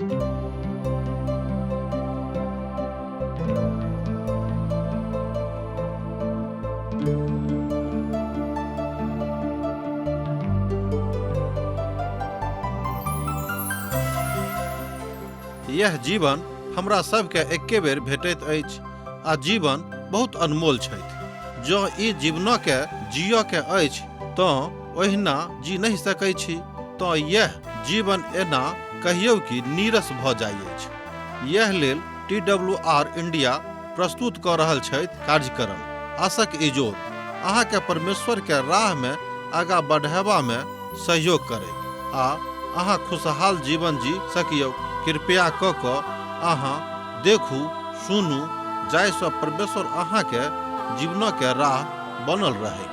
यह जीवन हमरा सबके एके बेर भेटैत अछि आ जीवन बहुत अनमोल छथि। जँ ई जीवनके जियऽ के अछि तँ ओहिना जी नहि सकै छी तँ यैह जीवन एना कहियौ कि नीरस भऽ जाइ अछि। यैह लेल टी डब्ल्यू आर इंडिया प्रस्तुत कऽ रहल छथि कार्यक्रम आशक इजोत अहाँके परमेश्वर के राह मे आगा बढ़ेबा मे सहयोग करैत आ अहाँ खुशहाल जीवन जी सकियौ। कृपया कऽ कऽ अहाँ देखू सुनू जाहि सँ परमेश्वर अहाँके जीवनके राह बनल रहै।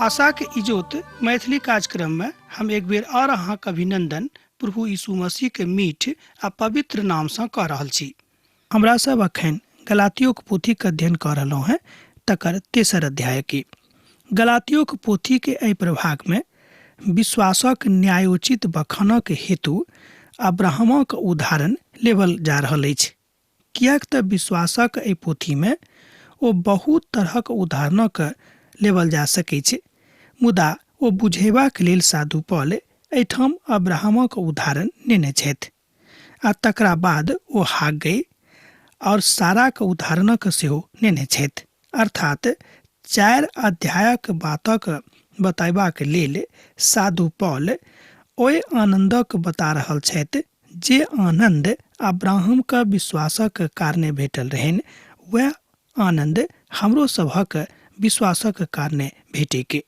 आशाक इजोत मैथिली कार्यक्रम में हम एक बेर और अहाँक अभिनंदन प्रभु यीशु मसीह के मीठ आ पवित्र नाम सँ कऽ रहल छी। हमरा सब अखन गलातियोक पोथीक अध्ययन कऽ रहलहुँ हेँ तकर तेसर अध्याय के। गलातियोक पोथी के एहि प्रभाग में विश्वासक न्यायोचित बखानक हेतु अब्राहमक उदाहरण लेबल जा रहल अछि। किएक तऽ विश्वासक एहि पोथीमे ओ बहुत तरहक उदाहरणक लेबल जा सकैत छै, मुदा ओ बुझेबाक लेल साधु पॉल एहिठाम अब्राहमक उदाहरण नेने छथि आ तकरा बाद ओ हाग्गै आओर साराक उदाहरणक सेहो नेने छथि। अर्थात चारि अध्यायक बातक बतयबाक लेल साधु पॉल ओहि आनन्दक बता रहल छथि जे आनन्द अब्राहमक विश्वासक कारणे भेटल रहनि, वैह आनन्द हमरो सभक विश्वासक कारणे भेटैक।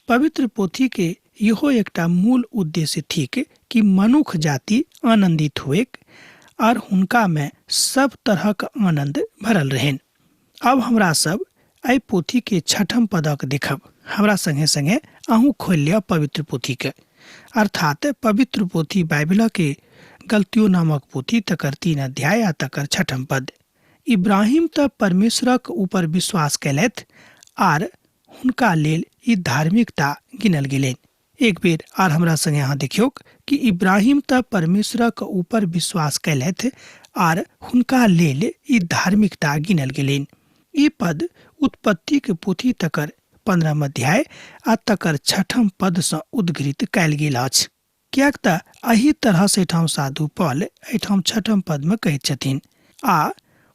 पवित्र पोथी के इहो एकटा मूल उद्देश्य थिक कि मनुख जाति आनन्दित हुएक आर हुनका में सब तरहक आनन्द भरल रहनि। आब हमरा सब एहि पोथी के छठम पदक देखब। हमरा संगे संगे अहूँ खोलि लिअ पवित्र पोथी के, अर्थात पवित्र पोथी बाइबिल के गलतियो नामक पोथी, तकर 3 अध्याय आ तकर छठम पद। इब्राहिम तऽ परमेश्वरक ऊपर विश्वास कयलथि आर हुनका लेल ई धार्मिकता गिनल गेलनि। एक बेर आर हमरा संगे अहाँ देखियौक कि इब्राहिम तऽ परमेश्वरक ऊपर विश्वास कयलथि आर हुनका लेल ई धार्मिकता गिनल गेलनि। ई पद उत्पत्तिक पोथी तकर 15 अध्याय आ तकर छठम पदसँ उद्घृत कयल गेल अछि। किएक तऽ एहि तरहसँ एहिठाम साधु पॉल एहिठाम छठम पदमे कहैत छथिन, आ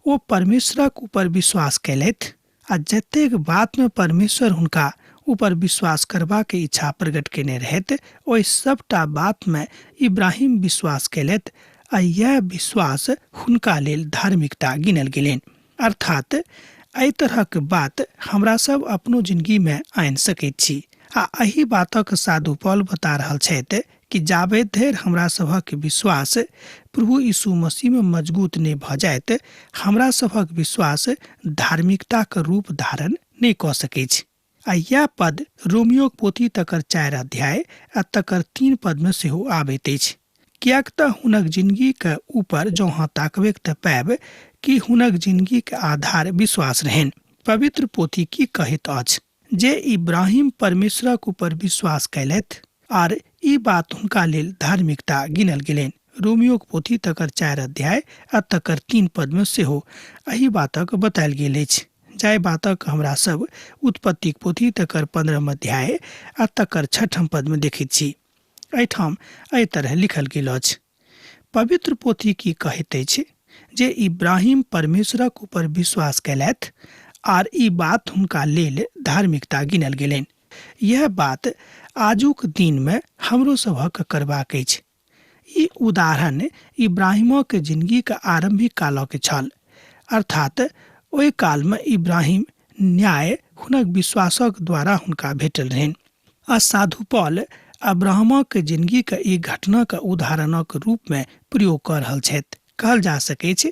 ओ परमेश्वरक ऊपर विश्वास कयलथि आ जतेक बातमे परमेश्वर हुनका ऊपर विश्वास करबाक इच्छा प्रकट कयने रहथि ओहि सबटा बातमे इब्राहिम विश्वास कयलथि आ यैह विश्वास हुनका लेल धार्मिकता गिनल गेलनि। अर्थात एहि तरहक बात हमरा सब अपनो जिनगीमे आनि सकैत छी आ एहि बातक साधु पॉल बता रहल छथि कि जाबे धरि हमरा सभक विश्वास प्रभु यीशु मसीहमे मजबूत नहि भऽ जायत, हमरा सभक विश्वास धार्मिकताक रूप धारण नहि कऽ सकैछ। आ यैह पद रोमियोक पोथी तकर 4 अध्याय आ तकर 3 पदमे सेहो आबैत अछि। किएक तऽ हुनक जिनगीक ऊपर जँ अहाँ ताकबैक तऽ पायब कि हुनक जिनगीक आधार विश्वास रहनि। पवित्र पोथी की कहैत अछि? जे इब्राहिम परमेश्वरक ऊपर विश्वास कयलथि आर ई बात हुनका लेल धार्मिकता गिनल गेलनि। रोमियोक पोथी तकर 4 अध्याय आ तकर 3 पदमे सेहो एहि बातक बतायल गेल अछि, जाहि बातक हमरा सब उत्पत्तिक पोथी तकर 15 अध्याय आ तकर 6 पदमे देखैत छी। एहिठाम एहि तरह लिखल गेल अछि। पवित्र पोथी की कहैत अछि? जे इब्राहिम परमेश्वरक ऊपर विश्वास कयलथि आर ई बात हुनका लेल धार्मिकता गिनल गेलनि। यैह बात आजुक दिनमे हमरो सभक करबाक अछि। ई उदाहरण इब्राहिमक जिनगीक आरम्भिक कालक छल। अर्थात ओहि कालमे इब्राहिम न्याय हुनक विश्वासक द्वारा हुनका भेटल रहनि। आ साधु पॉल अब्राहमक जिनगीक ई घटनाक उदाहरणक रूपमे प्रयोग कऽ रहल छथि। कहल जा सकैछ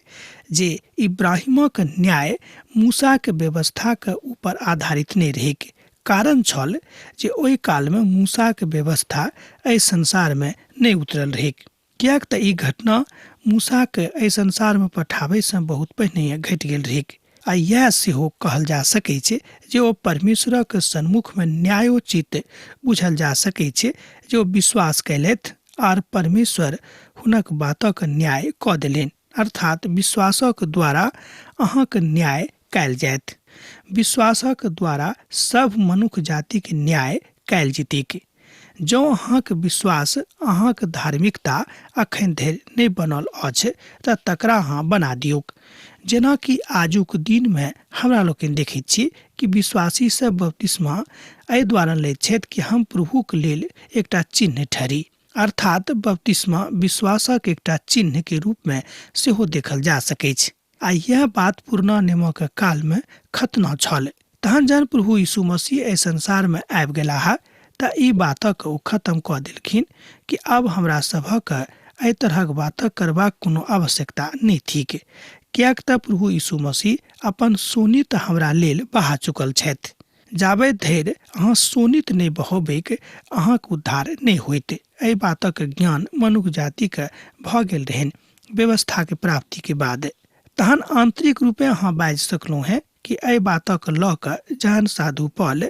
जे इब्राहिमक न्याय मूसाक व्यवस्थाक ऊपर आधारित नहि रहैक, कारण छल जे ओहि कालमे मूसाक व्यवस्था एहि संसारमे नहि उतरल रहैक। किएक तऽ ई घटना मूसाकेँ एहि संसारमे पठाबयसँ बहुत पहिनहिए घटि गेल रहैक आ इएह सेहो कहल जा सकैछ जे ओ परमेश्वरक सन्मुखमे न्यायोचित बुझल जा सकैछ जे ओ विश्वास कयलथि आर परमेश्वर हुनक बातक न्याय कऽ देलनि। अर्थात विश्वासक द्वारा अहाँक न्याय कयल जायत। विश्वासक द्वारा सभ मनुख जातिक न्याय कयल जेतैक। जँ अहाँक विश्वास अहाँक धार्मिकता अखन धरि नहि बनल अछि तऽ तकरा अहाँ बना दियौक। जेनाकि आजुक दिनमे हमरा लोकनि देखैत छी कि विश्वासी सब बपतिस्मा एहि द्वारा लैत छथि कि हम प्रभुक लेल एकटा चिन्ह ठहरी। अर्थात बपतिस्मा विश्वासक एकटा चिन्ह के रूप में सेहो देखल जा सकैछ। आ यह बात पुरना नियमक काल में खतना छल। तहन जहन प्रभु यीशु मसीह एहि संसार में आबि गेलाह तऽ ई बातक ओ खत्म कऽ देलखिन कि आब हमरा सभक एहि तरहक बातक करबाक कोनो आवश्यकता नहि थिक, किएक तऽ प्रभु यीशु मसीह अपन शोणित हमरा लेल बहा चुकल छथि। जाबे धरि अहाँ शोणित नहि बहबैक अहाँक उद्धार नहि होइत। एहि बातक ज्ञान मनुख जातिके भऽ गेल रहनि व्यवस्थाके प्राप्तिके बाद। तहन आंतरिक रूपे अहाँ बाजि सकलहुँ हेँ कि एहि बातक लऽ कऽ जहन साधु पॉल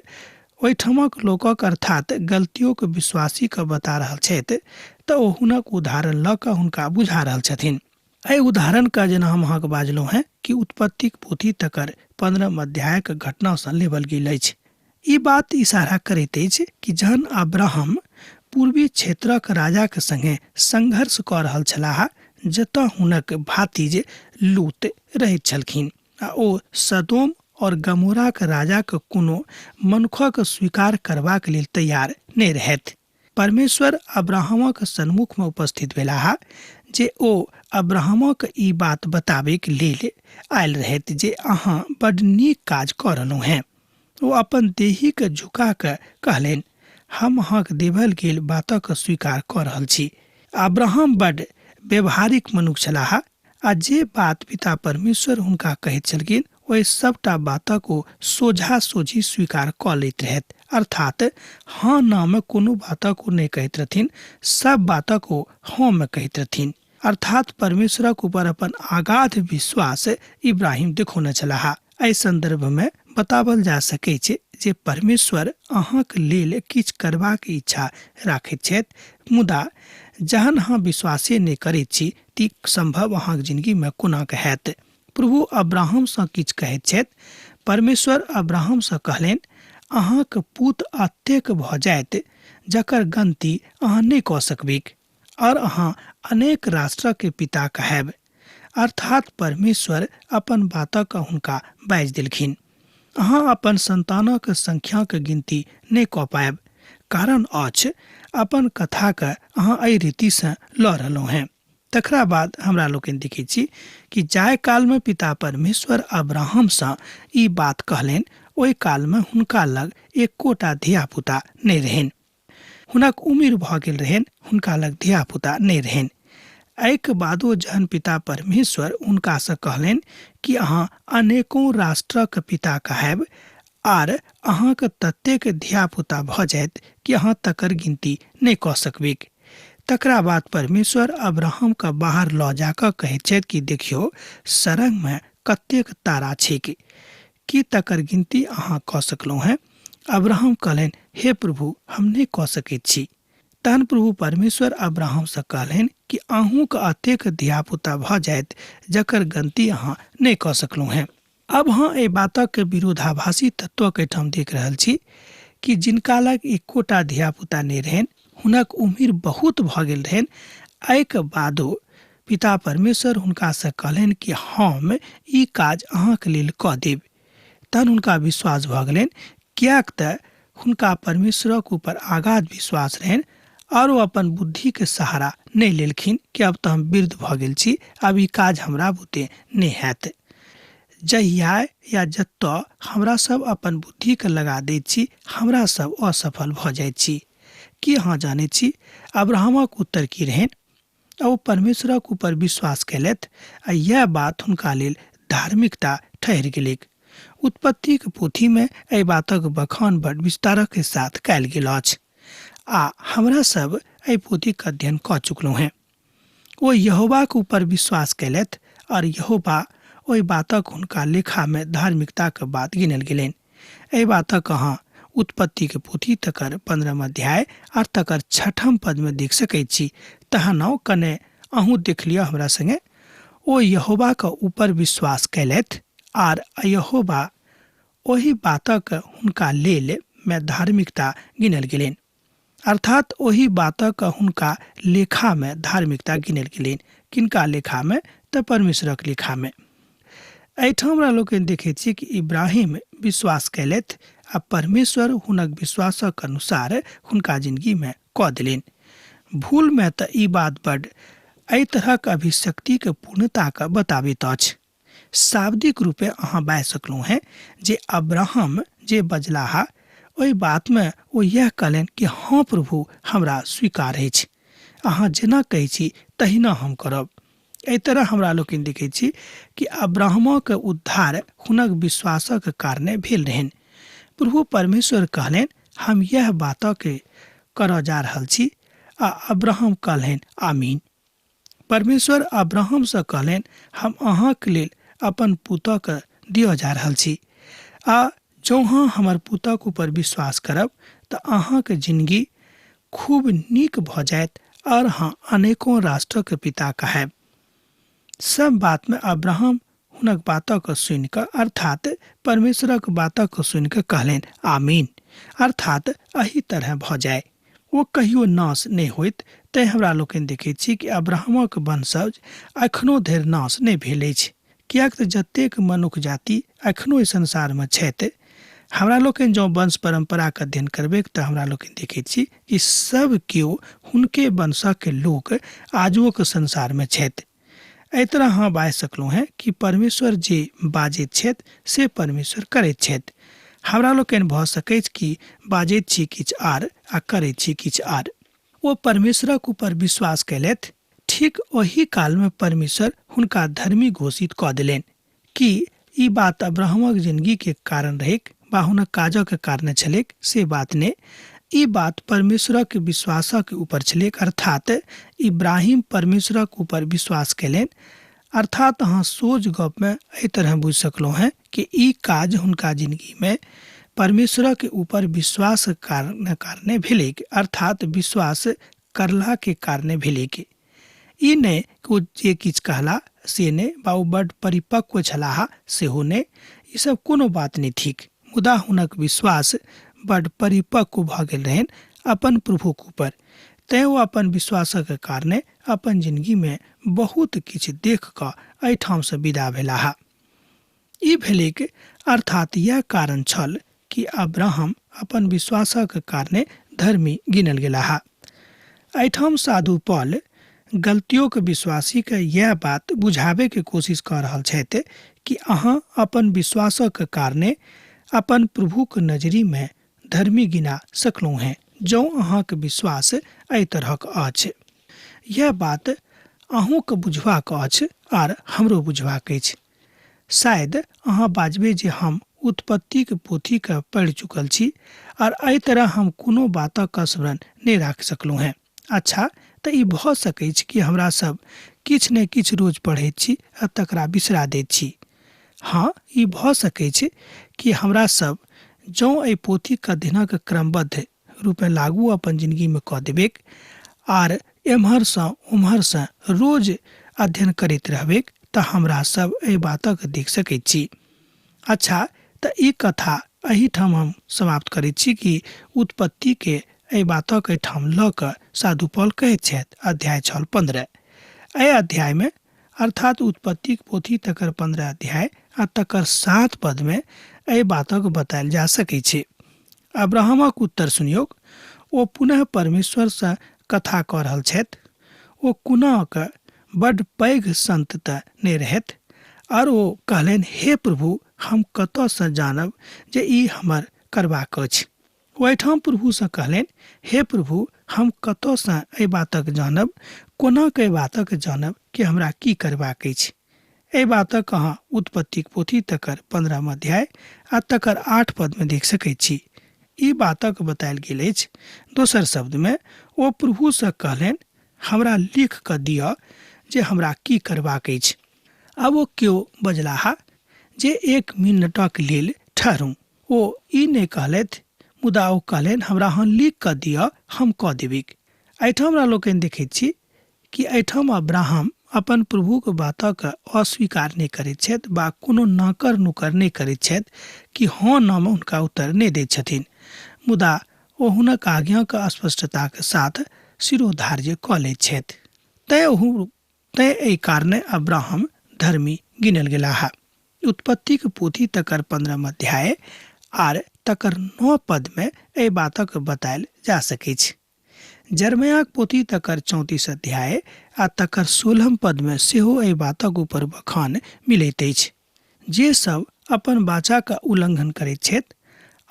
ओहिठामक लोकक अर्थात गलतियोक विश्वासीके बता रहल छथि तऽ ओ हुनक उदाहरण लऽ कऽ हुनका बुझा रहल छथिन। एहि उदाहरणके जेना हम अहाँके बाजलहुँ हेँ कि उत्पत्तिक पोथी तकर 15 अध्यायक घटनासँ लेबल गेल अछि। ई बात इशारा करैत अछि कि जहन अब्राहम पूर्वी क्षेत्रक राजाक संगे संघर्ष कऽ रहल छलाह जतऽ हुनक भातिज लूत रहैत छलखिन आ ओ सदोम और गमोराक राजाक कोनो मनुखक स्वीकार करबाक लेल तैयार नहि रहथि। परमेश्वर अब्राहमक सन्मुख में उपस्थित भेलाह जे ओ अब्राहमक ई बात बताबैक लेल आयल रहथि जे अहाँ बड नीक काज कऽ रहलहुँ हेँ। ओ अपन देहीके झुका कऽ कहलनि, हम अहाँक देबल गेल बातक स्वीकार कऽ रहल छी। अब्राहम बड व्यवहारिक मनुख छलाह आ जे बात पिता परमेश्वर हुनका कहैत छलखिन ओहि सबटा बातक ओ सोझा सोझी स्वीकार कऽ लैत रहथि। अर्थात हाँ ना में कोनो बातक ओ नहि कहैत रहथिन, सब बातक ओ हाँ में कहैत रहथिन। अर्थात परमेश्वरक ऊपर अपन अगाध विश्वास इब्राहिम देखौने छलाह। एहि संदर्भ में बतावल जा सकैछ जे परमेश्वर अहाँक लेल किछु करबाक इच्छा राखैत छथि, मुदा जहन अहाँ विश्वासे नहि करैत छी ती संभव अहाँक जिंदगी में कोना के हैत। प्रभु अब्राहम सँ किछु कहैत छथि। परमेश्वर अब्राहम सँ कहलनि, अहाँक पूत अतेक भऽ जायत जकर गनती अहाँ नहि कऽ सकबैक और अहाँ अनेक राष्ट्रक पिता कहायब। अर्थात परमेश्वर अपन बातक हुनका बाजि देलखिन। अहाँ अपन संतानक संख्याक गिनती नहि कऽ पायब, कारण अछि अपन कथाक अहाँ एहि रीतिसँ लऽ रहलहुँ हेँ। तकरा बाद हमरा लोकनि देखै छी कि जाहि कालमे पिता परमेश्वर अब्राहमसँ ई बात कहलनि ओहि कालमे हुनका लग एकोटा धियापुता नहि रहनि। हुनक उमिर भऽ गेल रहनि, हुनका लग धियापुता नहि रहनि। एहिके बादो जहन पिता परमेश्वर हुनकासँ कहलनि कि अहाँ अनेकों राष्ट्रक पिता कहायब आर अहाँक ततेक धियापुता भऽ जायत कि अहाँ तकर गिनती नहि कऽ सकबैक। तकरा बाद परमेश्वर अब्राहमके बाहर लऽ जाकऽ कहैत छथि कि देखियौ सरंगमे कतेक तारा छैक, की तकर गिनती अहाँ कऽ सकलहुँ हेँ? अब्राहम कहलनि, हे प्रभु, हम नहि कऽ सकैत छी। तहन प्रभु परमेश्वर अब्राहमसँ कहलनि कि अहूँक अतेक धियापुता भऽ जायत जकर गनती अहाँ नहि कऽ सकलहुँ हेँ। अब अहाँ एहि बातक विरोधाभासी तत्वक एहिठाम देख रहल छी कि जिनका लग एकोटा धियापुता नहि रहनि, हुनक उमिर बहुत भऽ गेल रहनि, एहिके बादो पिता परमेश्वर हुनकासँ कहलनि कि हम ई काज अहाँके लेल कऽ देब। तहन हुनका विश्वास भऽ गेलनि, किएक तऽ हुनका परमेश्वरक ऊपर अगाध विश्वास रहनि और ओ अपन बुद्धिके सहारा नहि लेलखिन कि अब तऽ हम वृद्ध भऽ गेल छी, आब ई काज हमरा बुते नहि हैत। जहिया या जतऽ हमरा सब अपन बुद्धिके लगा दैत छी, हमरा सब असफल भऽ जाइत छी। की अहाँ जानैत छी अब्राहमक उत्तर की रहनि? ओ परमेश्वरक ऊपर विश्वास कयलथि आ यैह बात हुनका लेल धार्मिकता ठहरि गेलैक। उत्पत्तिक पोथीमे एहि बातक बखान बड विस्तारक साथ कयल गेल अछि आ हमरा सब एहि पोथीक अध्ययन कऽ चुकलहुँ हेँ। ओ यहोवाक ऊपर विश्वास कयलथि और यहोवा ओहि बातक हुनका लेखामे धार्मिकताक बात गिनल गेलनि। एहि बातक अहाँ उत्पत्तिक पोथी तकर 15 अध्याय आर तकर 6 पदमे देख सकैत छी। तहन आउ कने अहूँ देख लिअ हमरा संगे। ओ यहोवाके ऊपर विश्वास कयलथि आर यहोवा ओहि बातक हुनका लेल मे धार्मिकता गिनल गेलनि, अर्थात ओहि बातक हुनका लेखामे धार्मिकता गिनल गेलनि। किनका लेखामे? तऽ परमेश्वरक लेखामे। एहिठाम हमरा लोकनि देखै छियै कि इब्राहिम विश्वास कयलथि आ परमेश्वर हुनक विश्वासक अनुसार हुनका जिंदगीमे कऽ देलनि। भूलमे तऽ ई बात बड एहि तरहक अभिशक्तिके पूर्णताके बताबैत अछि। शाब्दिक रूपे अहाँ बाजि सकलहुँ हेँ जे अब्राहम जे बजलाह ओहि बातमे ओ इएह कहलनि कि हँ प्रभु, हमरा स्वीकार अछि, अहाँ जेना कहै छी तहिना हम करब। एहि तरह हमरा लोकनि देखै छी कि अब्राहमक उद्धार हुनक विश्वासक कारणे भेल रहनि। प्रभु परमेश्वर कहलनि, हम इएह बातके करऽ जा रहल छी। आ अब्राहम कहलनि, आमीन। परमेश्वर अब्राहमसँ कहलनि, हम अहाँके लेल अपन पुतहके दिअ जा रहल छी, आ जँ अहाँ हमर पुतहक ऊपर विश्वास करब तऽ अहाँके जिनगी खूब नीक भऽ जायत आओर अहाँ अनेको राष्ट्रक पिता कहायब। सब बातमे अब्राहम हुनक बातक सुनि कऽ, अर्थात परमेश्वरक बातक सुनि कऽ कहलनि, आमीन, अर्थात एहि तरह भऽ जाय। ओ कहियो नाश नहि होइत। तैँ हमरा लोकनि देखैत छी कि अब्राहमक वंशज एखनो धरि नाश नहि भेल अछि, किएक तऽ जतेक मनुख जाति एखनो एहि संसारमे छथि, हमरा लोकनि जँ वंश परम्पराके अध्ययन करबै तऽ हमरा लोकनि देखैत छी कि सब केओ हुनके वंशक लोक आजुओक संसारमे छथि। एहि तरह अहाँ बाजि सकलहुँ हेँ कि परमेश्वर जे बाजैत छथि से परमेश्वर करैत छथि। हमरा लोकनि भऽ सकैछ कि बाजैत छी किछु आर आ करैत छी किछु आर। ओ परमेश्वरक ऊपर विश्वास कयलथि, ठीक ओही कालमे परमेश्वर हुनका धर्मी घोषित कऽ देलनि। की ई बात अब्राहमक जिनगीके कारण रहैक वा हुनक काजक कारणे छलैक से बात नहि। ई बात परमेश्वरक विश्वासक ऊपर छलैक, अर्थात इब्राहिम परमेश्वरक ऊपर विश्वास कयलनि। अर्थात अहाँ सोझ गपमे एहि तरह बुझि सकलहुँ हेँ कि ई काज हुनका जिनगीमे परमेश्वरक ऊपर विश्वास कारणे भेलैक, अर्थात विश्वास करलाके कारणे भेलैक। ई नहि कि ओ जे किछु कहला से नहि, वा ओ बड्ड परिपक्व छलाह सेहो नहि, ई सब कोनो बात नहि थिक। मुदा हुनक विश्वास बड्ड परिपक्व भऽ गेल रहनि अपन प्रभुक ऊपर, तैँ ओ अपन विश्वासक कारणे अपन जिनगीमे बहुत किछु देख कऽ एहिठामसँ विदा भेलाह। ई भेलैक, अर्थात यैह कारण छल कि अब्राहम अपन विश्वासक कारणे धर्मी गिनल गेलाह। एहिठाम साधु पॉल गलतियोक विश्वासीके यैह बात बुझाबैके कोशिश कऽ रहल छथि कि अहाँ अपन विश्वासक कारणे अपन प्रभुक नजरिमे धर्मी गिना सकलहुँ हेँ, जौं अहाँक विश्वास एहि तरहक अछि। यैह बात अहूँके बुझबाक अछि आर हमरो बुझबाक अछि। शायद अहाँ बाजबै जे हम उत्पत्तिक पोथीकेँ पढ़ि चुकल छी आर एहि तरह हम कोनो बातक स्मरण नहि राखि सकलहुँ हेँ। अच्छा तऽ ई भऽ सकैछ कि हमरा सब किछु ने किछु रोज पढ़ैत छी आ तकरा बिसरा दैत छी। हँ, ई भऽ सकैछ कि हमरा सब जौं एहि पोथीक अध्ययनक क्रमबद्ध रूपेँ लागू अपन जिनगीमे कऽ देबैक आर एम्हरसँ ओम्हरसँ रोज अध्ययन करैत रहबैक तऽ हमरा सब एहि बातक देख सकैत छी। अच्छा तऽ ई कथा एहिठाम हम समाप्त करैत छी कि उत्पत्तिके एहि बातक एहिठाम लऽ कऽ साधु पॉल कहैत छथि, अध्याय छल 15। एहि अध्यायमे अर्थात उत्पत्तिक पोथी तकर 15 अध्याय आ तकर 7 पदमे एहि बातक बतायल जा सकैत छै। अब्राहमक उत्तर सुनियौक। ओ पुनः परमेश्वरसँ कथा कऽ रहल छथि। ओ कोनाक बड्ड पैघ संत तऽ नहि रहथि। आर ओ कहलनि, हे प्रभु, हम कतऽसँ जानब जे ई हमर करबाक अछि? ओ एहिठाम प्रभुसँ कहलनि, हे प्रभु, हम कतऽसँ एहि बातक जानब? कोना कऽ एहि बातक जानब कि हमरा की करबाक अछि? एहि बातक अहाँ उत्पत्तिक पोथी तकर 15 अध्याय आ तकर 8 पदमे देख सकैत छी। ई बातक बतायल गेल अछि। दोसर शब्दमे ओ प्रभुसँ कहलनि, हमरा लिख कऽ दिअ जे हमरा की करबाक अछि। आब ओ केओ बजलाह जे एक मिनटक लेल ठहरू। ओ ई नहि कहलथि, मुदा ओ कहलनि, हमरा अहाँ लिख कऽ दिअ, हम कऽ देबिक। एहिठाम हमरा लोकनि देखैत छी कि एहिठाम अब्राहम अपन प्रभुक बातक अस्वीकार नहि करैत छथि बा कोनो नाकर नुकर नहि करैत छथि कि हँ ना मे हुनका उत्तर नहि दैत छथिन, मुदा ओ हुनक आज्ञाक स्पष्टताक साथ शिरोधार्य कऽ लैत छथि। तैँ ओहू तैँ एहि कारणे अब्राहम धर्मी गिनल गेलाह। उत्पत्तिक पोथी तकर 15 अध्याय आर तकर 9 पदमे एहि बातक बतायल जा सकैछ। जरमयाक पोथी तकर 34 अध्याय आ तकर 16 पदमे सेहो एहि बातक ऊपर बखान मिलैत अछि। जे सब अपन वाचाक उल्लंघन करैत छथि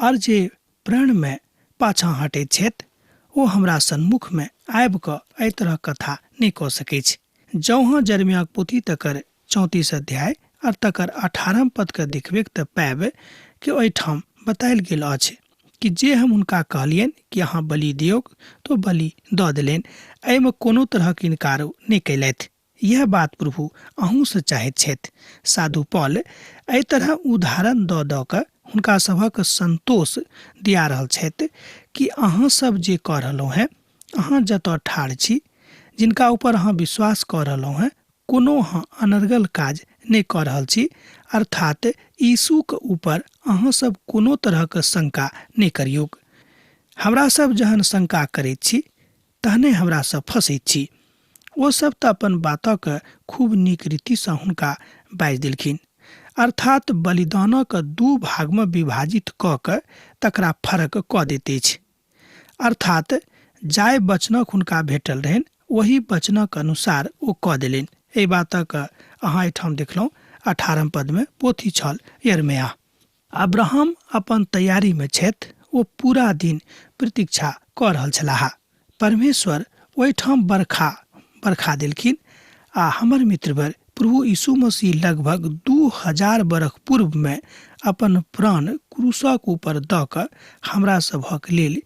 आर जे प्रणमे पाछाँ हटैत छथि ओ हमरा सन्मुखमे आबि कऽ एहि तरहक कथा नहि कऽ सकैछ। जौं अहाँ जरमियाक पोथी तकर 34 अध्याय आर तकर 18 पदके देखबैक तऽ पायब कि ओहिठाम बतायल गेल अछि कि जे हम हुनका कहलियनि कि अहाँ बलि दियौक तऽ ओ बलि दऽ देलनि, एहिमे कोनो तरहक इनकार ओ नहि कयलथि। यैह बात प्रभु अहूँसँ चाहैत छथि। साधु पॉल एहि तरह उदाहरण दऽ दऽ कऽ हुनका सभक संतोष दिया रहल छथि कि अहाँ सब जे कऽ रहलहुँ हेँ, अहाँ जतऽ ठाढ़ छी, जिनका ऊपर अहाँ विश्वास कऽ रहलहुँ हेँ, कोनो अहाँ अनर्गल काज नहि कऽ रहल छी, अर्थात् यीशुक ऊपर अहाँ सब कोनो तरहक शंका नहि करियौक। हमरा सब जहन शंका करैत छी तहने हमरा सब फँसैत छी। ओ सब तऽ अपन बातक खूब नीक रीतिसँ हुनका बाजि देलखिन। अर्थात् बलिदानक दू भागमे विभाजित कऽ कऽ तकरा फरक कऽ दैत अछि। अर्थात् जाहि वचनक हुनका भेटल रहनि ओही वचनक अनुसार ओ कऽ देलनि। एहि बातक अहाँ एहिठाम देखलहुँ 18 पदमे पोथी छल यिर्मयाह। अब्राहम अपन तैयारीमे छथि, ओ पूरा दिन प्रतीक्षा कऽ रहल छलाह। परमेश्वर ओहिठाम बरखा बरखा देलखिन आ हमर मित्रवर प्रभु यीशु मसीह लगभग 2000 बरख पूर्वमे अपन प्राण क्रूसक ऊपर दऽ कऽ हमरा सभक लेल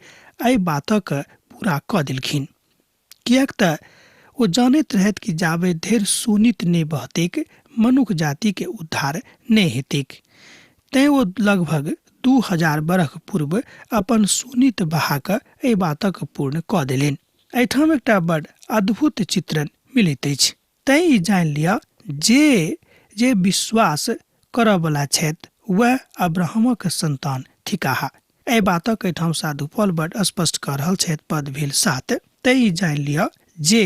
एहि बातक पूरा कऽ देलखिन। किएक तऽ ओ जानैत रहथि कि जाबे धरि शोणित नहि बहतैक मनुख जातिके उद्धार नहि हेतैक। तैँ ओ लगभग 2000 बरख पूर्व अपन शोणित बहा कऽ एहि बातक पूर्ण कऽ देलनि। एहिठाम एकटा बड़ अद्भुत चित्रण मिलैत अछि। तैँ ई जानि लिअ जे जे विश्वास करऽवला छथि वएह अब्राहमक संतान थिकाह। एहि बातक एहिठाम साधु पॉल बड स्पष्ट कऽ रहल छथि। पद भेल 7। तैँ ई जानि लिअ जे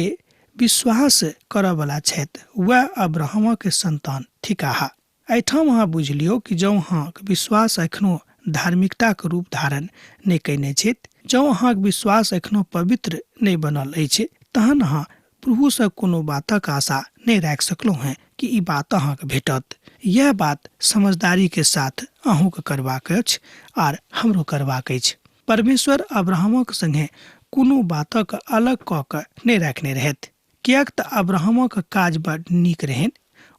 विश्वास करऽवला छथि वएह अब्राहमक संतान थिकाह। एहिठाम अहाँ बुझि लियौ कि जँ अहाँक विश्वास एखनो धार्मिकताक रूप धारण नहि कयने छथि, जँ अहाँक विश्वास एखनो पवित्र नहि बनल अछि, तहन अहाँ प्रभुसँ कोनो बातक आशा नहि राखि सकलहुँ हेँ कि ई बात अहाँके भेटत। यैह बात समझदारीके साथ अहूँके करबाक अछि आर हमरो करबाक अछि। परमेश्वर अब्राहमक संगे कोनो बातक अलग कऽ कऽ नहि राखने रहथि। किएक तऽ अब्राहमक काज बड नीक रहनि।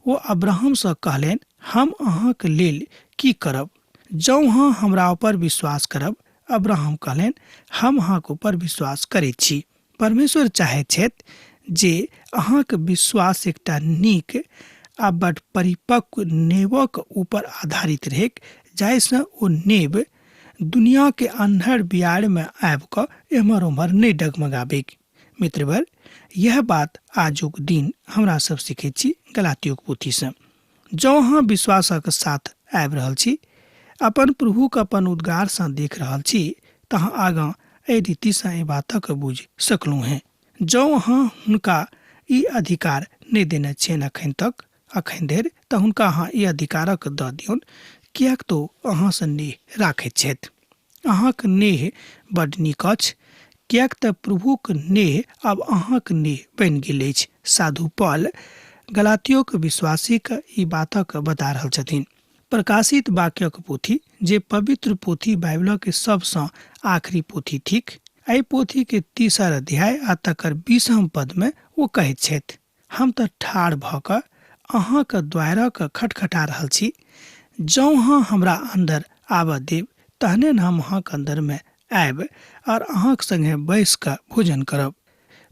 ओ अब्राहमसँ कहलनि, हम अहाँक लेल की करब? जँ अहाँ हमरा ऊपर विश्वास करब। अब्राहम कहलनि, हम अहाँक ऊपर विश्वास करैत छी। परमेश्वर चाहैत छथि जे अहाँक विश्वास एकटा नीक आ बड परिपक्व नेवक ऊपर आधारित रहैक, जाहिसँ ओ नेव दुनियाके अन्हर बियाड़मे आबि कऽ एम्हर ओम्हर नहि डगमगाबैक। मित्रवर, यह बात आजुक दिन हमरा सब सीखैत छी गलातियोक पोथीसँ। जँ अहाँ विश्वासक साथ आबि रहल छी, अपन प्रभुक अपन उद्गारसँ देख रहल छी, तऽ अहाँ आगाँ एहि रीतिसँ एहि बातक बुझि सकलहुँ हेँ। जँ अहाँ हुनका ई अधिकार नहि देने छियनि अखन तक, अखन धरि, तऽ हुनका अहाँ ई अधिकारक दऽ दियौन, किएक तऽ ओ अहाँसँ नेह राखैत छथि। अहाँक नेह बड नीक अछि, किएक तऽ प्रभुक नेह आब अहाँक नेह बनि गेल अछि। साधु पॉल गलातियोक विश्वासीक ई बातक बता रहल छथिन। प्रकाशित वाक्यक पोथी, जे पवित्र पोथी बाइबलक सबसँ आखिरी पोथी थिक, एहि पोथी के तेसर अध्याय आ तकर 20 पद मे ओ कहैत छथि, हम तऽ ठाढ़ भऽ कऽ अहाँक द्वारक खटखटा रहल छी, जँ अहाँ हमरा अन्दर आबऽ देब तहने ने हम अहाँक अन्दरमे आयब आओर अहाँक संगे बैस कऽ भोजन करब।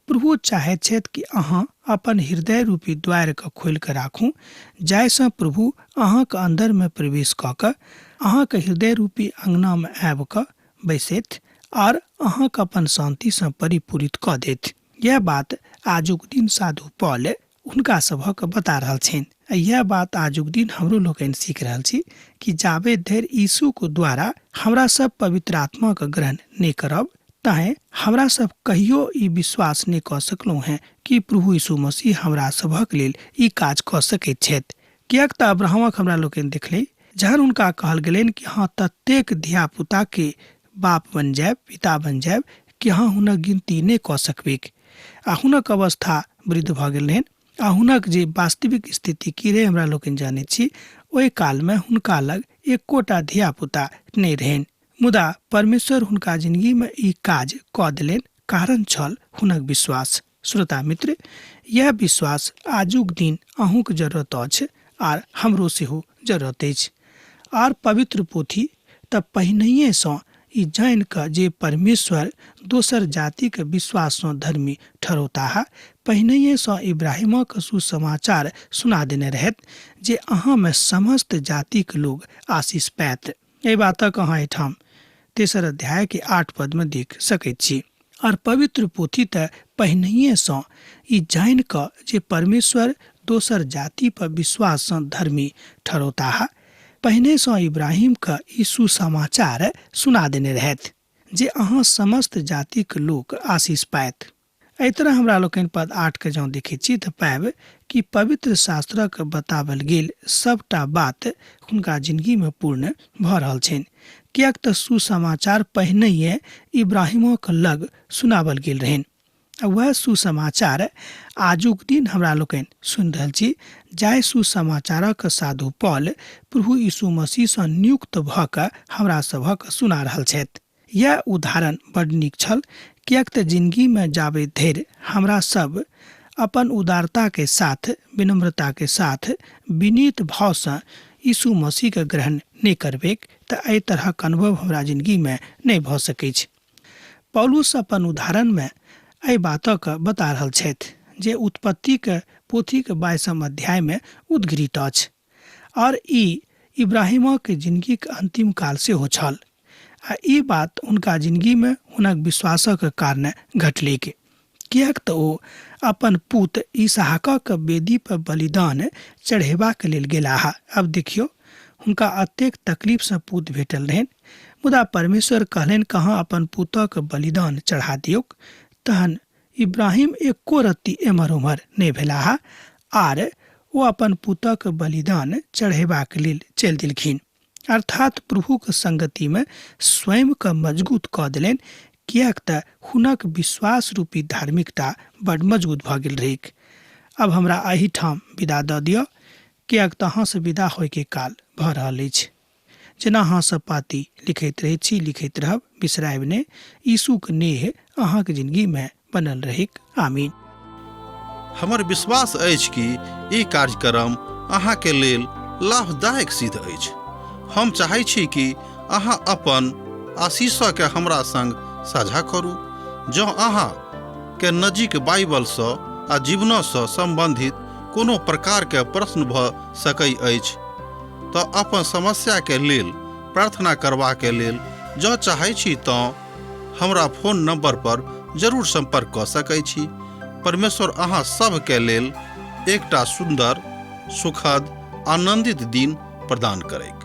प्रभु चाहैत छथि कि अहाँ अपन हृदय रूपी द्वारके खोलि कऽ राखू, जाहिसँ प्रभु अहाँक अन्दरमे प्रवेश कऽ कऽ अहाँक हृदय रूपी अङ्गनामे आबि कऽ बैसथि आओर अहाँक अपन शान्तिसँ परिपूरित कऽ देथि। इएह बात आजुक दिन साधु पॉल हुनका सभक बता रहल छनि आ इएह बात आजुक दिन हमरो लोकनि सीख रहल छी कि जाबे धरि यीशुक द्वारा हमरा सब पवित्र आत्माक ग्रहण नहि करब तैं हमरा सब कहियो ई विश्वास नहि कऽ सकलहुँ हेँ कि प्रभु यीशु मसीह हमरा सभक लेल ई काज कऽ सकैत छथि। किएक तऽ अब्राहमक हमरा लोकनि देखली जहन हुनका कहल गेलनि कि अहाँ ततेक धियापुताके बाप बनि जायब, पिता बनि जायब कि अहाँ हुनक गिनती नहि कऽ सकबैक आ हुनक अवस्था वृद्ध भऽ गेल रहनि आ हुनक जे वास्तविक स्थिति की रहै हमरा लोकनि जनैत छी। ओहि कालमे हुनका लग एकोटा धियापुता नहि रहनि। मुदा परमेश्वर हुनका जिनगीमे ई काज कऽ देलनि, कारण छल हुनक विश्वास। श्रोता मित्र, यैह विश्वास आजुक दिन अहूँक जरूरत अछि आर हमरो सेहो जरूरत अछि। आर पवित्र पोथी तऽ पहिनहिये सँ ई जानि कऽ जे परमेश्वर दोसर जातिक विश्वास सँ धर्मी ठहरौताह, पहिनहिये सँ इब्राहिमक सुसमाचार सुना देने रहथि जे अहाँ मे समस्त जातिक लोक आशिष पायत। एहि बातक अहाँ एहिठाम तेसर अध्याय के 8 पद मे देख सकैत छी। और पवित्र पोथी तऽ पहिनहिये सँ ई जानि कऽ जे परमेश्वर दोसर जाति पर विश्वास सँ धर्मी ठहरौताह, पहिने सँ इब्राहिम के ई सुसमाचार सुना देने रहथि जे अहाँ समस्त जातिक लोक आशीष पायत। एहि तरह हमरा लोकनि पद 8 के जँ देखैत छी तऽ पायब कि पवित्र शास्त्रक बताओल गेल सबटा बात हुनका जिनगी मे पूर्ण भऽ रहल छनि, किएक तऽ सुसमाचार पहिनहिये इब्राहिमक लग सुनाओल गेल रहनि। आ वएह सुसमाचार आजुक दिन हमरा लोकनि सुनि रहल छी, जाहि सुसमाचारक साधु पॉल प्रभु यीशु मसीह सँ नियुक्त भऽ कऽ हमरा सभक सुना रहल छथि। यैह उदाहरण बड नीक छल, किएक तऽ जिनगी मे जाबे धरि हमरा सब अपन उदारता के साथ, विनम्रता के साथ, विनीत भाव सँ यीशु मसीह के ग्रहण नहि करबैक तऽ एहि तरहक अनुभव हमरा जिनगी मे नहि भऽ सकैछ। पौलुस अपन उदाहरण मे एहि बातक बता रहल छथि जे उत्पत्तिक पोथीक 22 अध्याय मे उद्घृत अछि। आओर ई इब्राहिमक जिनगीक अन्तिम काल सेहो छल आ ई बात हुनका जिनगीमे हुनक विश्वासक कारणे घटलैक, किएक तऽ ओ अपन पुत इसहाकक वेदी पर बलिदान चढ़ेबाक लेल गेलाह। आब देखियौ, हुनका अतेक तकलीफ सँ पुत भेटल रहनि, मुदा परमेश्वर कहलनि कहाँ अपन पुतक बलिदान चढ़ा दियौक। तहन इब्राहिम एको रत्ती एम्हर ओम्हर नहि भेलाह आर ओ अपन पुतक बलिदान चढ़ेबाक लेल चलि देलखिन, अर्थात प्रभुक संगतिमे स्वयंकेँ मजगूत कऽ देलनि, किएक तऽ हुनक विश्वास रूपी धार्मिकता बड मजगूत भऽ गेल रहैक। आब हमरा एहिठाम विदा दऽ दिअ, किएक तऽ अहाँसँ विदा होइके काल भऽ रहल अछि। जेना अहाँ सब पाती लिखैत रहैत छी, लिखैत रहब, बिसरायब नहि। यीशुक नेह अहाँक जिनगी में बनल रहैक। आमीन। हमर विश्वास अछि कि ई कार्यक्रम अहाँके लेल लाभदायक सिद्ध अछि। हम चाहै छी कि अहाँ अपन आशीषके हमरा संग साझा करू। जँ अहाँ के नजीक बाइबलसँ आ जीवनसँ सम्बन्धित कोनो प्रकारके प्रश्न भऽ सकै अछि तऽ अपन समस्याके लेल प्रार्थना करबाके लेल जँ चाहै छी तँ हमरा फोन नंबर पर जरूर संपर्क कऽ सकै छी। परमेश्वर अहाँ सभके लेल एकटा सुन्दर, सुखद, आनंदित दिन प्रदान करैक।